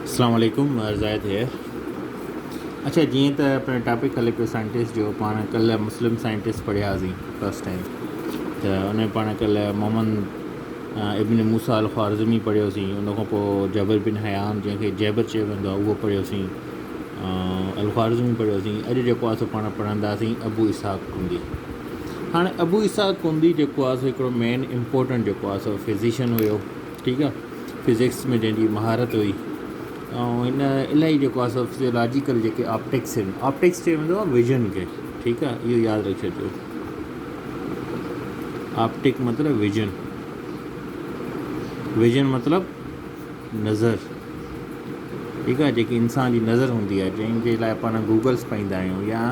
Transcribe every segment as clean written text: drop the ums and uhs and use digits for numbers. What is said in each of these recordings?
اسلام عليڪم زاهد هيئر اڇا جيئن ته اپڻ ٽاپڪ هلي پيو سائنٽسٽ جو پاڻ ڪلهه مسلم سائنٽسٽ پڙهياسين فرسٽ ٽائم ته ان ۾ پاڻ ڪلهه محمد ابن موسيٰ الخوارزمي پڙهيوسين ان کان پوء جبر بن حيان جنهن کي جبر چيو ويندو آهي اهو پڙهيوسين الخوارزمي پڙهيوسين اڄ جيڪو آهي سو پاڻ پڙهنداسين ابو اسحاق ڪندي هاڻي ابو اسحاق ڪندي جيڪو آهي سو هڪڙو مين امپورٽنٽ جيڪو آهي سو فزيشن هيو ٺيڪ آ فزڪس ۾ جنهن جي مهارت هئي ۽ هن الاهي جيڪو آ سو فزيولاجيڪل جيڪي آپٽڪس آهن آپٽڪس چيو ويندو آ ويزن کي ٺيڪ آ اهو ياد رکي ڇڏجو آپٽڪ مطلب ويزن ويزن مطلب نظر ٺيڪ آ جيڪي انسان جي نظر هوندي آ جنهن جي لاء پاڻ گوگلس پائيندا آهيون يا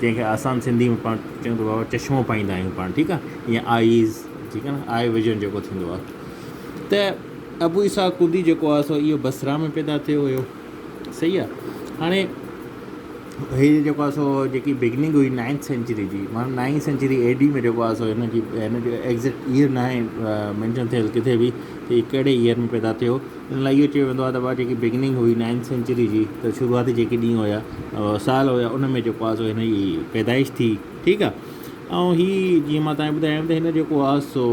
جنهن کي آسان سنڌي ۾ پاڻ چئون ته بابا چشمو پائيندا آهيون پاڻ ٺيڪ آ يا آئيز ٺيڪ آ نه آئي ويزن جيڪو ٿيندو آ ته ابو اسحاق ڪندي جيڪو آ سو اهو بصره ۾ پيدا ٿيو هيو صحيح آ هاڻي هي جيڪو آ سو جيڪي بگننگ هئي نائنٿ سينچري جي معنيٰ نائين سينچري اي ڊي ۾ جيڪو آ سو هن جي هن جو ايگزيڪٽ ايئر ناهي مينشن ٿيل ڪٿي به ته هي ڪهڙي ايئر ۾ پيدا ٿيو ان لاء اهو چيو ويندو آ ته بابا جيڪي بگننگ هئي نائنٿ سينچري جي ته شروعاتي جيڪي ڏينهن هيا سال هيا ان ۾ جيڪو آ سو هن جي پيدائش ٿي ٺيڪ آ ۽ هي جيئن مان تانکي ٻڌايم ته هن جيڪو آ سو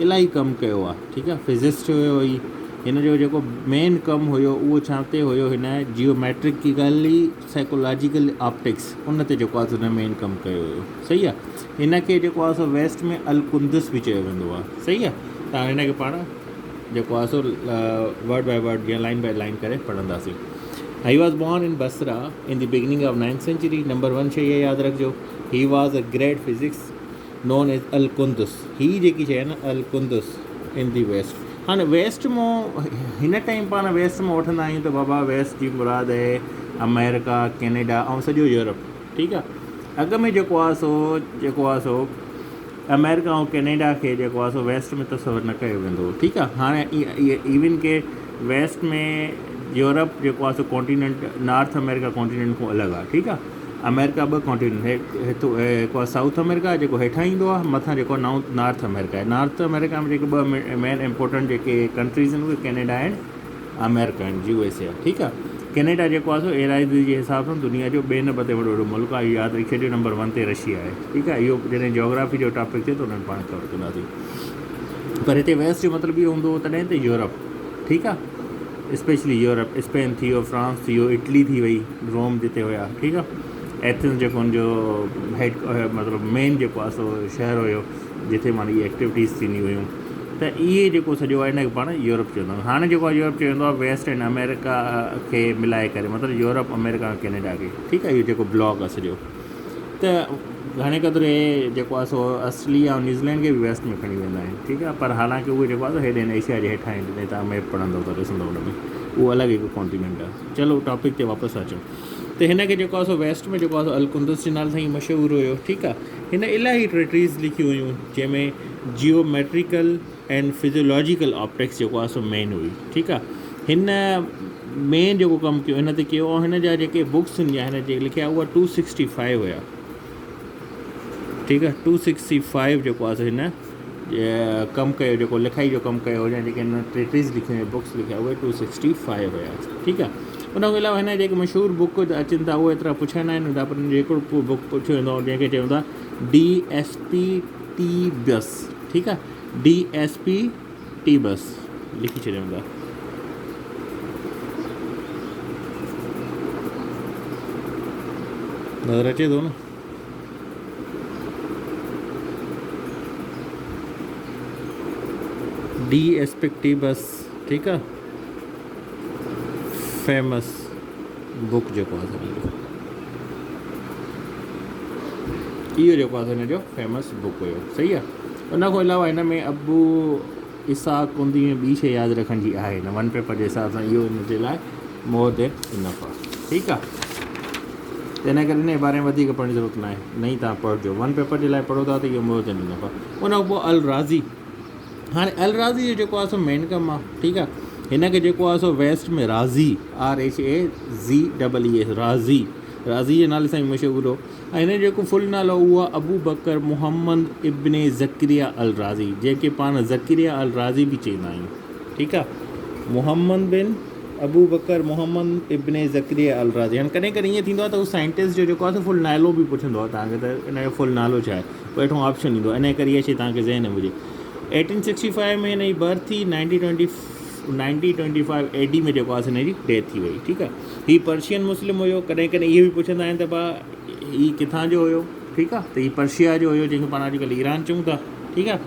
الاهي ڪم ڪيو آ ٺيڪ آ فزسٽ هيو هي هن جو جيڪو مين ڪم هيو اهو ڇا تي هيو هن جيوميٽريڪلي سائيڪولاجيڪل آپٽڪس ان تي جيڪو آ سو هن مين ڪم ڪيو هيو صحيح آ هن کي جيڪو آ سو ويسٽ ۾ القندس به چيو ويندو آ صحيح آ ته هاڻي هن کي پاڻ جيڪو آ سو ورڊ باء ورڊ يا لائن باء لائن ڪري پڙهنداسين He was born in Basra in the beginning of 9th century. Number 1 شيء ياد رکجو He was a great physics known as Al-Qundus هي جيڪي شيء آهي نه القندس ان the west هاڻي ويسٽ مون هن ٽائيم پاڻ ويسٽ مان وٺندا آهيون ته بابا ويسٽ جي مراد آهي آمريڪا ڪينيڊا ۽ سڄو يورپ ٺيڪ آهي اڳ ۾ جيڪو آهي سو جيڪو آهي سو آمريڪا ۽ ڪينيڊا کي جيڪو آهي سو ويسٽ ۾ تصور نه ڪيو ويندو هو ٺيڪ آهي هاڻي ايون ڪي ويسٽ ۾ يورپ جيڪو آهي سو ڪانٽيننٽ نارٿ آمريڪا ڪانٽيننٽ کان الڳ آهي ٺيڪ آهي آمريڪا ٻه ڪانٽيننٽ هڪ آهي سائوٿ آمريڪا جيڪو هيٺان ايندو آهي مٿان جيڪو آهي نارٿ آمريڪا آهي نارٿ آمريڪا ۾ جيڪي ٻه مين امپورٽنٽ جيڪي ڪنٽريز آهن اهي ڪينيڊا آهن آمريڪا آهن يو ايس اي آهي ٺيڪ آهي ڪينيڊا جيڪو آهي سو ايراضي جي حساب سان دنيا جو ٻئي نمبر تي وڏو وڏو ملڪ آهي ياد رکي ڇڏيو نمبر ون تي رشيا آهي ٺيڪ آهي اهو جڏهن جاگرافي جو ٽاپڪ ٿيو ته انهن پاڻ ڪور ڪنداسين پر هتي ويسٽ جو مطلب اهو هوندو هو تڏهن ته يورپ ٺيڪ آهي اسپيشلي يورپ اسپين ٿي ويو فرانس ٿي ويو اٽلي ٿي وئي روم جتي هيا ٺيڪ آ ايٿنز جيڪو ان جو هيڊ مطلب مين جيڪو آ سو شهر هيو جتي معنيٰ اهي ايڪٽيوٽيز ٿينديون هيون ته اهي جيڪو سڄو آهي ان کي پاڻ يورپ چوندا آهيون هاڻي جيڪو آهي يورپ چيو ويندو آهي ويسٽ اينڊ آمريڪا کي ملائي ڪري مطلب يورپ آمريڪا ڪينيڊا کي ٺيڪ آ اهو جيڪو بلاڪ آ سڄو ته گهڻي قدر اهي جيڪو آهي سو آسٽريليا ۽ نيوزيلينڊ کي به ويسٽ ۾ کڻي ويندا آهن ٺيڪ آهي پر حالانڪه اهي جيڪو آهي سو هيڏي آهن ايشيا جي هيٺان آهن جڏهن توهان ميپ پڙهندو ته ڏسندو ان ۾ اهو الڳ هڪ ڪانٽيننٽ آهي چلو ٽاپڪ تي واپس اچون ته هن کي جيڪو آهي سو ويسٽ ۾ جيڪو آهي سو القندس جي نالي سان ئي مشهور هيو ٺيڪ آهي هن الاهي ٽريٽريز لکيون هيون جنهن ۾ جيوميٽريڪل اينڊ فزيولاجيڪل آپٽڪس جيڪو آهي سو مين هئي ٺيڪ آهي هن مين جيڪو ڪم ڪيو هن تي ڪيو ۽ هن جا جيڪي بڪس آهن يا هن جيڪي لکيا اها ٽو سڪسٽي فائيو هيا ٺيڪ آهي ٽو سڪسٽي فائيو جيڪو آهي سو هن ڪم ڪيو جيڪو لکائي جو ڪم ڪيو يا جيڪي هن ٽريٽريز لکيون يا بڪس لکيا اهي ٽو سڪسٽي فائيو هيا ٺيڪ آهي ان کان علاوه هن جا جيڪي مشهور بڪ اچن ٿا اهي ايترا پڇيا نه آهن پر هڪڙو بڪ پڇيو ويندو آهي جنهن کي چون ٿا ڊي ايس پي ٽي بس ٺيڪ آهي ڊي ايس پي ٽي بس لکي ڇڏيون ٿا. نظر اچي ٿو نه. ڊي ايس پي ٽي بس ٺيڪ آ فيمس بڪ جيڪو آ اهو جيڪو آ هن جو فيمس بڪ هيو صحيح آ ان کان علاوه هن ۾ ابو اسحاق ڪندي ۾ ٻي شيء ياد رکڻ جي آهي نه ون پيپر جي حساب سان اهو ان جي لاء مور دين انف آهي ٺيڪ آهي ته ان ڪري ان جي باري ۾ وڌيڪ پڙهڻ جي ضرورت نه آهي نه ئي توهان پڙهجو ون پيپر جي لاء پڙهو ٿا ته اهو مور دين انف آهي ان کان پوء الرازي هاڻي الرازي جو جيڪو آهي سو مين ڪم آهي ٺيڪ آهي هن کي جيڪو آهي سو west ۾ Razi R H A Z double E Razi Razi جي نالي سان ئي مشهور هو ۽ هن جو جيڪو فل نالو اهو آهي ابوبڪر محمد ابن زڪريا الرازي جنهن کي پاڻ زڪريا الرازي به چئيندا آهيون ٺيڪ آهي محمد بن ابو بڪر محمد ابن زڪريا الرازي. هاڻي ڪڏهن ڪڏهن ائين ٿيندو آهي ته هو سائنٽسٽ جو جيڪو آهي سو فل نالو به پڇندو آهي توهان کي ته ان جو فل نالو ڇا آهي، پوء هيٺون آپشن ايندو آهي، ان ڪري اها شي توهان کي ذهن ۾ هجي. 1865 ۾ هن جي برٿ ٿي، 1925 اي ڊي ۾ جيڪو آهي سو هن جي ڊيٿ ٿي وئي، ٺيڪ آهي. هي پرشين مسلم هيو، ڪڏهن ڪڏهن اهو به پڇندا آهن ته ڀا هي ڪٿان جو هيو، ٺيڪ آهي، ته هي پرشيا جو هيو جنهن کي پاڻ اڄڪلهه ايران چئون ٿا، ٺيڪ آهي.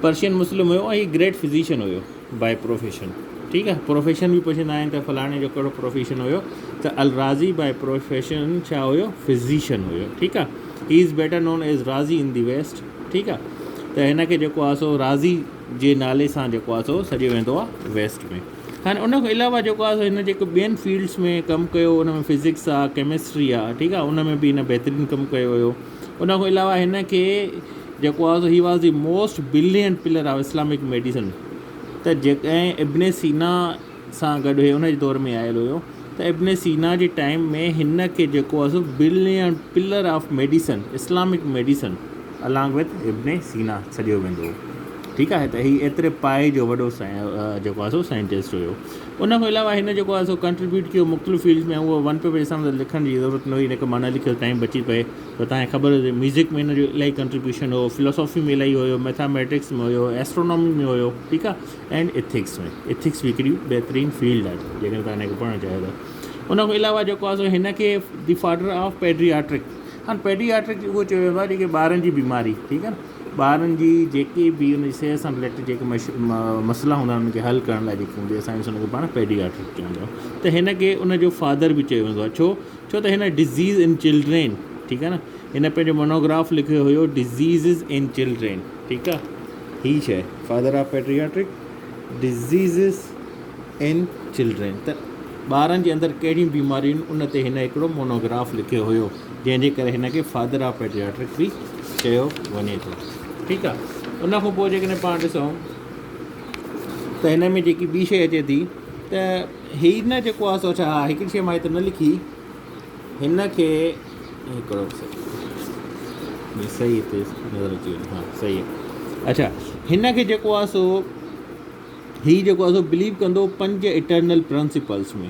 پرشين مسلم هيو ۽ هي گريٽ فزيشن هيو. باء پروفيشن ٺيڪ آ پروفيشن به پڇندا آهن ته فلاڻي جو ڪهڙو پروفيشن هيو ته الرازي باء پروفيشن ڇا هيو فزيشن هيو ٺيڪ آ he is better known as Razi in the west ٺيڪ آ ته هن کي جيڪو آ سو رازي جي نالي سان جيڪو آ سو سڏيو ويندو آ ويسٽ ۾ هاڻي ان کان علاوه جيڪو آ سو هن جيڪو ٻين فيلڊس ۾ ڪم ڪيو ان ۾ فزڪس آ ڪيمسٽري آ ٺيڪ آ ان ۾ به هن بهترين ڪم ڪيو هيو ان کان علاوه هن کي جيڪو آهي سو he was the most brilliant pillar of Islamic medicine ته جڏهن ابن سينا سان گڏ هي ان جي دور ۾ آيل هيو ته ابن سينا جي ٽائيم ۾ هن کي جيڪو آهي سو brilliant pillar of medicine Islamic medicine along with Ibn Sina سڏيو ويندو هو ٺيڪ آهي ته هي ايتري پائي جو وڏو جيڪو آهي سو سائنٽسٽ هيو ان کان علاوه هن جيڪو آهي سو ڪنٽريبيوٽ ڪيو مختلف فيلڊس ۾ اهو ون پيپر حساب سان لکڻ جي ضرورت نه هئي ان ڪري مان نه لکيو ٽائيم بچي پئي ته توهان کي خبر هجي ميوزڪ ۾ هن جو الاهي ڪنٽريبيوشن هو فلاسافي ۾ الاهي هيو ميٿاميٽڪس ۾ هيو ايسٽرونامي ۾ هيو ٺيڪ آهي اينڊ اٿڪس ۾ اٿڪس به هڪڙي بهترين فيلڊ آهي جيڪڏهن توهان هن کي پڙهڻ چاهيو ته ان کان علاوه جيڪو آهي سو هن کي the father of paediatric هاڻي پيڊياٽرڪ اهو چيو ويندو آهي جيڪي ٻارن جي بيماري ٺيڪ آهي ٻارن جي جيڪي به ان جي صحت سان رليٽيڊ جيڪي مسئلا هوندا آهن ان کي حل ڪرڻ لاء جيڪي هوندي آهي سائنس ان کي پاڻ پيڊياٽرڪ چوندا آهيون ته هن کي ان جو فادر به چيو ويندو آهي ڇو ڇو ته هن ڊزيز ان چلڊرين ٺيڪ آ نه هن پنهنجو مونوگراف لکيو هيو ڊزيزز ان چلڊرين ٺيڪ آ هي شي father of paediatric diseases in children ته ٻارن جي اندر ڪهڙيون بيماريون ان تي هن هڪڙو مونوگراف لکيو هيو جنهن جي ڪري هن کي فادر آف پيڊياٽرڪ به چيو وڃي ٿو ٺيڪ آ ان کان پوء جيڪڏهن پاڻ ڏسون ته هن ۾ جيڪي ٻي شي اچي ٿي ته هي نه جيڪو آهي سو اڇا ها هڪڙي شيء مان هت نه لکي هن کي هڪڙو سيڪنڊ صحيح هتي نظر اچي وڃي ها صحيح اڇا هن کي جيڪو آهي سو هي جيڪو آهي سو بليو ڪندو پنج اٽرنل پرنسپلس ۾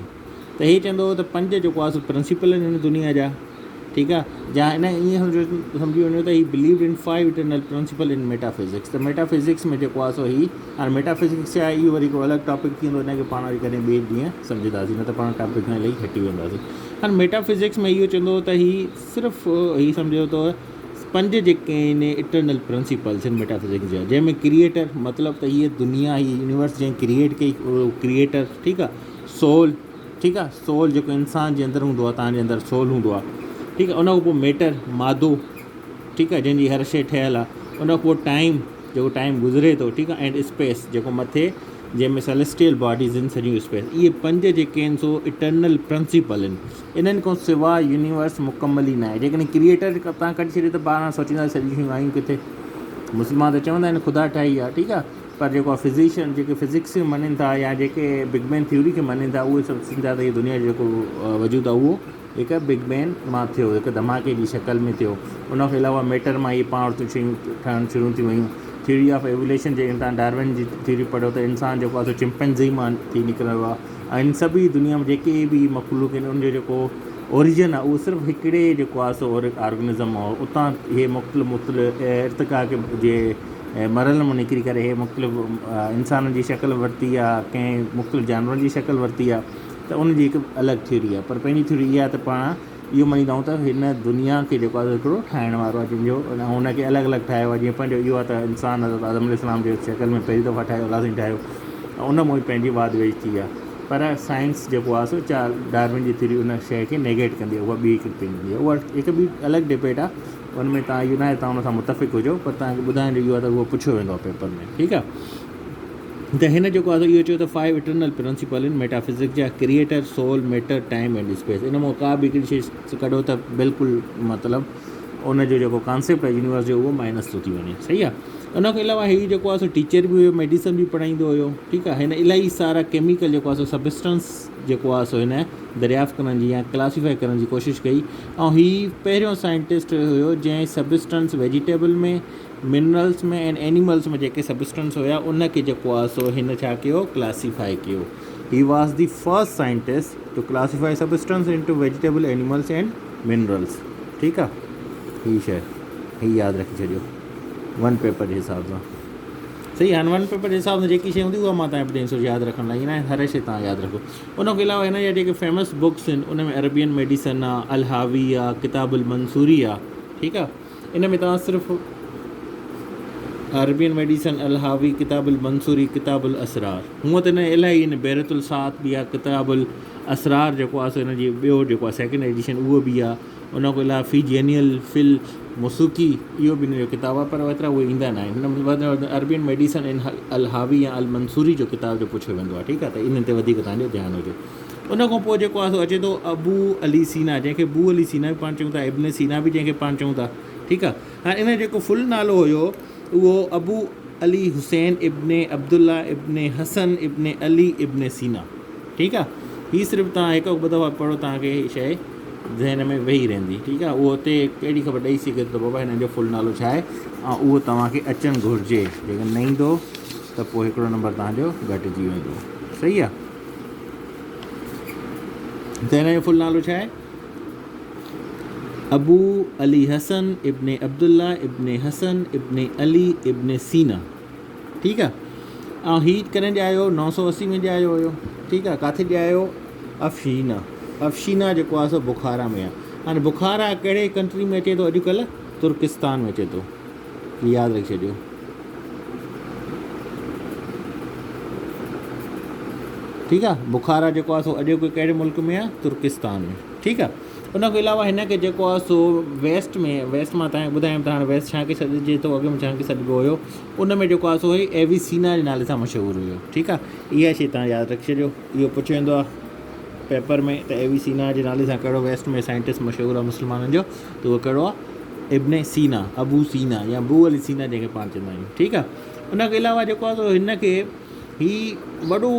ته هي چوندو هو ته پنج جيڪو آهي سو پرنسپل آهن هن دنيا جا ٺيڪ آ جا ان ائين سمجهو سمجهي وڃو ته هي believed in five eternal principle in metaphysics ته ميٽافزڪس ۾ جيڪو آ سو هي هاڻي ميٽافزڪس ڇا آهي اهو وري هڪڙو الڳ ٽاپڪ ٿيندو ان کي پاڻ وري ڪڏهن ٻئي ڏينهن سمجهنداسين نه ته پاڻ ٽاپڪ کان الاهي هٽي وينداسين هاڻي ميٽافزڪس ۾ اهو چوندو هو ته هي صرف هي سمجهو ته پنج جيڪي آهن اٽرنل پرنسپلس آهن ميٽافزڪس جا جنهن ۾ ڪريئيٽر مطلب ته هيء دنيا هي يونيورس جنهن ڪريئيٽ ڪئي اهو ڪريئيٽر ٺيڪ آ سول ٺيڪ آ سول جيڪو انسان جي اندر هوندو آ تان جي اندر سول هوندو آ ٺيڪ آ ان کان پوء ميٽر مادو ٺيڪ آ جنهن جي هر شي ٺهيل آ ان کان پوء ٽائيم جيڪو ٽائيم گذري ٿو ٺيڪ آ اينڊ اسپيس جيڪو مٿي جنهن ۾ سيلسٽيل باڊيز آهن سڄيون اسپيس اهي پنج جيڪي آهن سو اٽرنل پرنسپل آهن انهن کان سوا يونيورس مڪمل ئي ناهي جيڪڏهن ڪريئيٽر تان ڪڍي ڇڏيو ته پاڻ سوچيندا سڄيون شيون آيون ڪٿي مسلمان ته چوندا آهن خدا ٺاهي آ ٺيڪ آ پر جيڪو آهي فزيشن جيڪي فزڪس کي مڃين ٿا يا جيڪي بگ بينگ ٿيوري کي مڃين ٿا اهي سمجهن ٿا ته هي دنيا جو جيڪو وجود آهي اهو هڪ بگ بينگ مان ٿيو هڪ ڌماڪي جي شڪل ۾ ٿيو ان کان علاوه ميٽر مان اهي پاڻ ورتيون شيون ٺهڻ شروع ٿي ويون ٿيوري آف ايووليشن جي تان ڊارون جي ٿيوري پڙهيو ته انسان جيڪو آهي سو چمپنزي مان ٿي نڪريو آهي ۽ سڀئي دنيا ۾ جيڪي به مخلوق آهن ان جو جيڪو اوريجن آهي اهو صرف هڪڙي جيڪو آهي سو آرگنزم آهي اتان اهي مختلف مختلف ارتقا جي ۽ مرحلن مان نڪري ڪري هي مختلف انسانن جي شڪل ورتي آ ڪنهن مختلف جانورن جي شڪل ورتي آ ته ان جي هڪ الڳ ٿيوري آ پر پنهنجي ٿيوري اها آ ته پاڻ اهو مڃيندا آهيون ته هن دنيا کي جيڪو آ هڪڙو ٺاهڻ وارو آ جنهن جو هن کي الڳ الڳ ٺاهيو آ جيئن پنهنجو اهو آ ته انسان حضرت آدم عليه السلام جي شڪل ۾ پهرين دفعا ٺاهيو الله سائين ٺاهيو ۽ ان مان ئي پنهنجي واڌ ويجهه ٿي آ پر سائنس جيڪو آ سو چار ڊارون جي ٿيوري ان شيء کي نيگيٽ ڪندي آ اها ٻي هڪ ٿيندي آ اها هڪ ٻي الڳ ڊبيٽ آ ان ۾ توهان اهو ناهي توهان ان سان متفق هجو پر توهان کي ٻڌائڻ جو اهو آهي ته اهو پڇيو ويندو آهي پيپر ۾ ٺيڪ آهي ته هن جيڪو آهي اهو چيو ته فائيو اٽرنل پرنسپل آهن ميٽافزڪس جا creator soul matter time and space ان مان ڪا به هڪڙي شي ڪڍو ته بلڪل مطلب ان جو جيڪو ڪانسيپٽ آهي يونيورس جو اهو مائنس ٿو ٿي وڃي صحيح آهي ان کان علاوه هي جيڪو آهي سو ٽيچر به هيو ميڊيسن به پڙهائيندو هيو ٺيڪ آهي هن الاهي سارا ڪيميڪل جيڪو آهي سو سبسٽنس جيڪو آهي سو هن دريافت ڪرڻ جي يا ڪلاسيفائي ڪرڻ جي ڪوشش ڪئي ۽ هي پهريون سائنٽسٽ هيو جنهن سبسٽنس ويجيٽيبل ۾ منرلس ۾ ۽ اينيملس ۾ جيڪي سبسٽنس هيا ان کي جيڪو آهي سو هن ڇا ڪيو ڪلاسيفائي ڪيو. He was the first scientist to classify substance into vegetable, animals and minerals. ٺيڪ آ هي شيء هي ياد رکي ڇڏيو ون پيپر جي حساب سان صحيح هاڻي ون پيپر جي حساب سان جيڪي شيء هوندي اها مان تان ٻڌائيندس ياد رکڻ لاء ائين هر شيء تان ياد رکو ان کان علاوه هن جا جيڪي فيمس بڪس آهن ان ۾ عربين ميڊيسن آ الحاوي آ ڪتاب المنصوري آ ٺيڪ آ ان ۾ توهان صرف عربين ميڊيسن، الحاوي، ڪتاب المنصوري، ڪتاب الاسرار، هونء ته هن الاهي آهن، بيرت الساعت به آهي، ڪتاب الاسرار جيڪو آهي سو هن جي ٻيو جيڪو آهي سيڪنڊ ايڊيشن اهو به آهي، ان کان علاوه في جينيل في الموسيقي اهو به هن جو ڪتاب آهي پر ايترا اهي ايندا نه آهن. هن ۾ وڌ ۾ وڌ عربين ميڊيسن ۽ الحاوي يا المنصوري جو ڪتاب جو پڇيو ويندو آهي ٺيڪ آهي ته انهن تي وڌيڪ توهان جو ڌيان هجي. ان کان پوء جيڪو آهي سو اچي ٿو ابو علي سينا جنهن کي بو علي سينا به پاڻ چئون ٿا ابن سينا به جنهن کي پاڻ چئون ٿا ٺيڪ آهي هاڻي ان جو جيڪو فل نالو هيو اهو ابو علي حسين ابن عبدالله ابن حسن ابن علي ابن سينا ٺيڪ آهي هي صرف توهان هڪ ٻه دفعا پڙهو توهان کي هي شيء ذهن ۾ ويهي رهندي ٺيڪ آهي اهو اتي ڪهڙي خبر ڏئي سگهي ٿو ته بابا هن جو فل نالو ڇا آهي ۽ اهو توهان کي اچڻ گهرجي جيڪڏهن نه ايندو ته پوء هڪڙو نمبر توهان جو گهٽجي ويندو صحيح آهي ته هن جو فل نالو ڇا آهي؟ ابو علي حسن ابن عبدالله ابن حسن ابن علي ابن سينا ٺيڪ آ ۽ هي ڪڏهن ڄايو 980 ۾ ڄايو هيو ٺيڪ آ ڪاٿي ڄايو افشينا افشينا جيڪو آ سو بخارا ۾ آ هاڻي بخارا ڪهڙي ڪنٽري ۾ اچي ٿو اڄڪلهه ترڪستان ۾ اچي ٿو ياد رکي ڇڏيو. ٺيڪ آ بخارا جيڪو آ سو اڄوڪي ڪهڙي ملڪ ۾ آ ترڪستان ۾ ٺيڪ آ ان کان علاوه هن کي جيڪو آ سو ويسٽ ۾ ويسٽ مان تنهن ٻڌايم ته هاڻي ويسٽ ڇا کي سڏجي ٿو اڳ ۾ ڇا کي سڏبو هيو ان ۾ جيڪو آ سو هي ايويسينا جي نالي سان مشهور هيو ٺيڪ آ اها شي تان ياد رکي ڇڏيو اهو پڇيو ويندو آ پيپر ۾ ته ايويسينا جي نالي سان ڪهڙو ويسٽ ۾ سائنٽسٽ مشهور آ مسلمانن جو ته اهو ڪهڙو آ ابن سينا، ابو سينا يا بو علي سينا جنهن کي پاڻ چوندا آهيون ٺيڪ آهي ان کان علاوه جيڪو آهي سو هن کي هي وڏو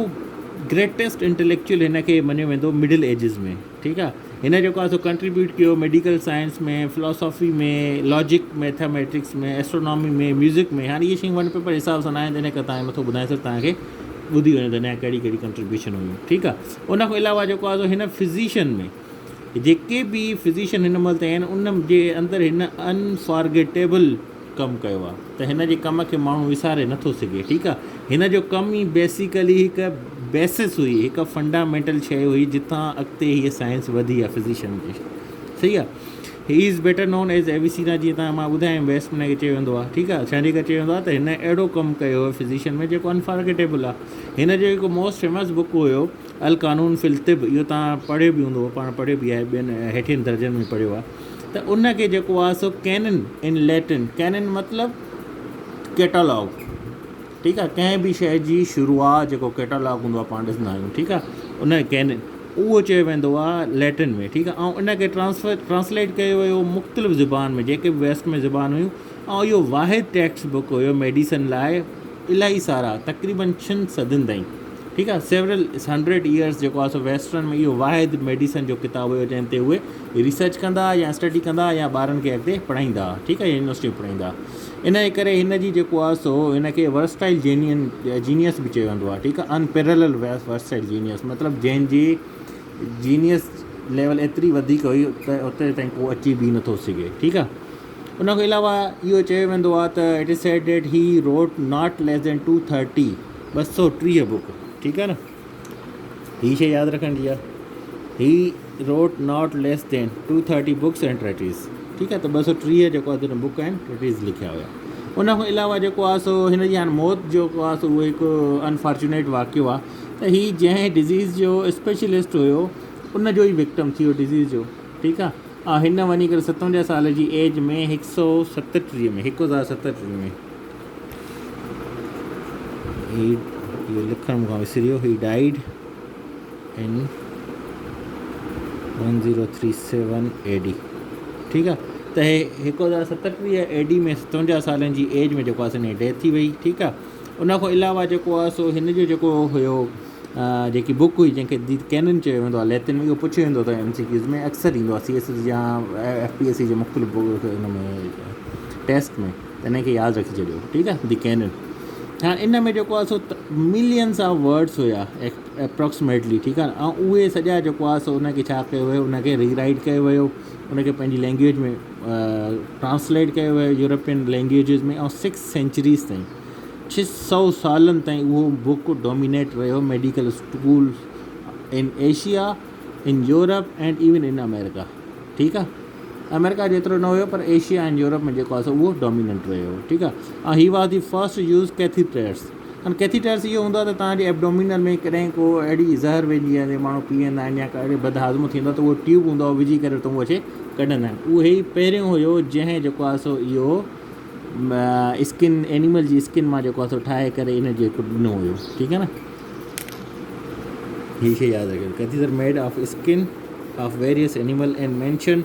گريٽيسٽ انٽليڪچوئل هن کي مڃيو ويندو مڊل ايجز ۾ ٺيڪ آهي هن جيڪو آهي سو ڪنٽريبيوٽ ڪيو medical science ۾ philosophy ۾ logic mathematics ۾ astronomy ۾ music ۾ هاڻي اهي شيون ون پيپر حساب سان نه آهن ان ڪري تان نٿو ٻڌائي سگهان تان کي ٻڌي وڃو ته هن جا ڪهڙي ڪهڙي ڪنٽريبيوشن هيون ٺيڪ آهي ان کان علاوه جيڪو آهي سو هن فزيشن ۾ جيڪي به فزيشن هن مهل تائين آهن ان جي اندر هن انفارگيٽيبل ڪم ڪيو آهي ته هن جي ڪم کي ماڻهو وساري نٿو سگهي ٺيڪ آهي هن جو ڪم ئي بيسيڪلي هڪ بيسس هئي هڪ فنڊامينٽل شيء هئي جتان اڳتي هيء سائنس وڌي آهي فزيشن جي صحيح آهي he is better known as Avicenna جيئن تان مان ٻڌايم ويسٽ ۾ کي چيو ويندو آهي ٺيڪ آهي ڇا جي ڪري چيو ويندو آهي ته هن اهڙو ڪم ڪيو فزيشن ۾ جيڪو انفارگيٽيبل آهي هن جو هڪ موسٽ فيمس بڪ هيو القانون في الطب اهو توهان پڙهيو به هوندو پاڻ پڙهيو به آهي ٻين هيٺين درجن ۾ پڙهيو آهي ته ان کي جيڪو آهي سو ڪينن ان ليٽن ڪينن مطلب ڪيٽالاگ ٺيڪ آهي ڪنهن به شيء جي شروعات جيڪو ڪيٽالاگ هوندو آهي پاڻ ڏسندا آهيون ٺيڪ آهي ان ڪينن اهو چيو ويندو آهي ليٽن ۾ ٺيڪ آهي ۽ ان کي ٽرانسفر ٽرانسليٽ ڪيو ويو مختلف زبان ۾ جيڪي به ويسٽ ۾ زبان هيون ۽ اهو واحد ٽيڪسٽ بڪ هيو ميڊيسن لاء الاهي سارا تقريبن ڇهن صدين تائين ٺيڪ آ سيورل هنڊريڊ ايئرس جيڪو آ سو ويسٽرن ۾ اهو واحد ميڊيسن جو ڪتاب هيو جنهن تي اهي ريسرچ ڪندا يا اسٽڊي ڪندا يا ٻارن کي اڳتي پڙهائيندا هئا ٺيڪ آ يونيورسٽي ۾ پڙهائيندا هئا ان جي ڪري هن جي جيڪو آ سو هن کي ورسٽائل جينين جينيس به چيو ويندو آ ٺيڪ آ ان پيرلل ورسٽائل جينيس مطلب جنهن جي جينيس ليول ايتري وڌيڪ هئي ته اتي تائين ڪو اچي به نٿو سگهي ٺيڪ آ ان کان علاوه اهو چيو ويندو آهي ته it is said that he wrote not less than 230 230 book ٺيڪ آهي نه هي شي ياد رکڻ جي آهي he wrote not less than 230 books and treatises ٺيڪ آهي ته 230 جيڪو آهي بڪ آهن ٽريٽيز لکيا هيا ان کان علاوه جيڪو آهي سو هن جي هاڻي موت جيڪو آهي سو اهو هڪ انفارچونيٽ واقعو آهي ته هي جنهن ڊزيز جو اسپيشلسٽ هيو ان جو ئي وڪٽم ٿي ويو ڊزيز جو ٺيڪ آهي ۽ هن وڃي ڪري 57 سال جي ايج ۾ هڪ سئو ستٽيهه ۾ 1037 ۾ هي اهو لکڻ مون کان وسري ويو he died in 1037 A D ٺيڪ آ ته هي 1037 اي ڊي ۾ 57 سالن جي ايج ۾ جيڪو آ سو ڊيٿ ٿي وئي ٺيڪ آ ان کان علاوه جيڪو آ سو هن جو جيڪو هيو جيڪي بڪ هئي جنهن کي the Canon چيو ويندو آهي ليٽن ۾ اهو پڇيو ويندو اٿو ايم سي ڪيوز ۾ اڪثر ايندو آهي سي ايس ايس يا ايف پي ايس سي جي مختلف ان ۾ ٽيسٽ ۾ ته ان کي ياد رکي ڇڏيو ٺيڪ آهي the Canon هاڻ ان ۾ جيڪو آهي سو ملينس آف ورڊس هيا اپروڪسيميٽلي ٺيڪ آهي ۽ اهي سڄا جيڪو آهي سو ان کي ڇا ڪيو ويو ان کي ري رائيٽ ڪيو ويو ان کي پنهنجي لينگويج ۾ ٽرانسليٽ ڪيو ويو يورپين لينگويجز ۾ ۽ سڪس سينچريز تائين ڇهه سؤ سالن تائين اهو بڪ ڊومينيٽ رهيو medical school in Asia in Europe and even in America ٺيڪ آهي آمريڪا جيترو نه هيو پر ايشيا ۽ يورپ ۾ جيڪو آهي سو اهو ڊوميننٽ رهيو ٺيڪ آهي ۽ he was the first use catheters ۽ catheters اهو هوندو آهي ته توهان جي ايبڊومينل ۾ ڪڏهن ڪو اهڙي زهر ويندي آهي ماڻهو پي ويندا آهن يا ڪا اهڙي بد هاضمو ٿيندو آهي ته اهو ٽيوب هوندو آهي وجهي ڪري اتان اهو شي ڪڍندا آهن اهو هي پهريون هيو جنهن جيڪو آهي سو اهو اسڪن اينيمل جي اسڪن مان جيڪو آهي سو ٺاهي ڪري ان جيڪو ڏنو هيو ٺيڪ آهي نه هي شي ياد رکجو catheter made of skin of various animal and mention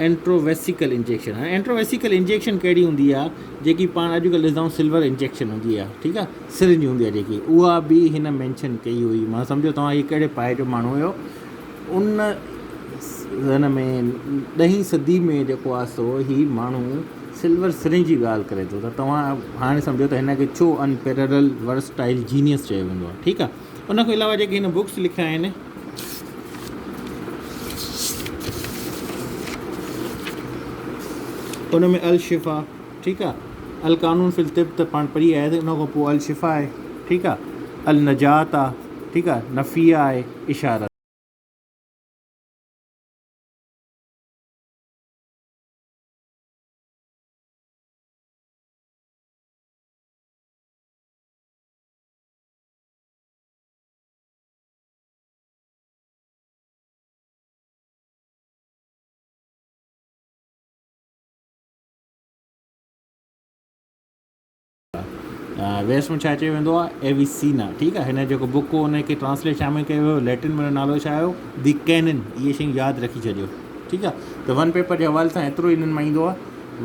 enterovesical injection هاڻي انٽروويسيڪل انجيڪشن ڪهڙي هوندي آهي جيڪي پاڻ اڄ ڪلهه ڏسندا آهيون سلور انجيڪشن هوندي آهي ٺيڪ آهي سرنج هوندي آهي جيڪي اها به هن مينشن ڪئي هئي مان سمجهو توهان هي ڪهڙي پائي جو ماڻهو هيو ان هن ۾ ڏهين صدي ۾ جيڪو آهي سو هي ماڻهو سلور سرنج جي ڳالهه ڪري ٿو ته توهان هاڻي سمجهو ته هن کي ڇو ان پيرلل ورسٽائل جينيس چيو ويندو آهي ٺيڪ آهي ان کان علاوه جيڪي هن بڪس لکيا آهن ان ۾ الشفا ٺيڪ آهي القانون في الطب ته پاڻ پڙهي آياسين ان کان پوء الشفا آهي ٺيڪ آهي النجات آهي ٺيڪ آهي نفيه آهي اشارت. ويسٽ ۾ ڇا چيو ويندو آهي ايويسينا ٺيڪ آهي هن جيڪو بڪ هو ان کي ٽرانسليٽ ڇا ۾ ڪيو ويو ليٽن ۾ نالو ڇا آيو the Canon اهي شيون ياد رکي ڇڏيو ٺيڪ آهي ته ون پيپر جي حوالي سان ايترو انهن مان ايندو آهي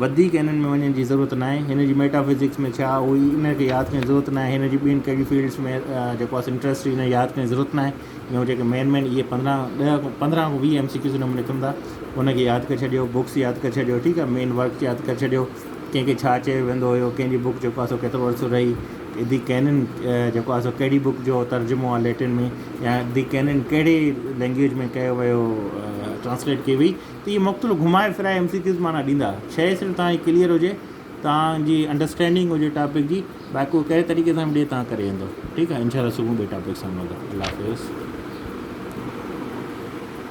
وڌيڪ انهن ۾ وڃڻ جي ضرورت ناهي هن جي ميٽا فزڪس ۾ ڇا هئي ان کي ياد ڪرڻ جي ضرورت ناهي هن جي ٻين ڪهڙي فيلڊس ۾ جيڪو آهي انٽرسٽ ان ياد ڪرڻ جي ضرورت ناهي اهو جيڪي مين مين اهي پندرهن ڏهه کان پندرهن کان ويهه ايم سي ڪيوز ان ۾ نڪرندا ان کي ياد ڪري ڇڏيو بڪس ياد ڪري ڇڏيو ٺيڪ آهي مين ورڪس ياد ڪري ڇڏيو ڪنهن کي ڇا چيو ويندو هيو ڪنهن جي بڪ جيڪو آهي سو ڪيترو عرصو رهي the Canon جيڪو آهي سو ڪهڙي بڪ جو ترجمو آهي ليٽن ۾ يا the Canon ڪهڙي لينگويج ۾ ڪيو ويو ٽرانسليٽ ڪئي وئي ته اهي مختلف گهمائي ڦرائي ايم سي ڪيوز معنيٰ ڏيندا شيء صرف توهان جي ڪليئر هجي توهان جي انڊرسٽينڊنگ هجي ٽاپڪ جي باقي ڪهڙي طريقي سان به ڏي توهان ڪري ويندو ٺيڪ آهي انشاء الله صبح ٻئي ٽاپڪ سان ملندو الله حافظ.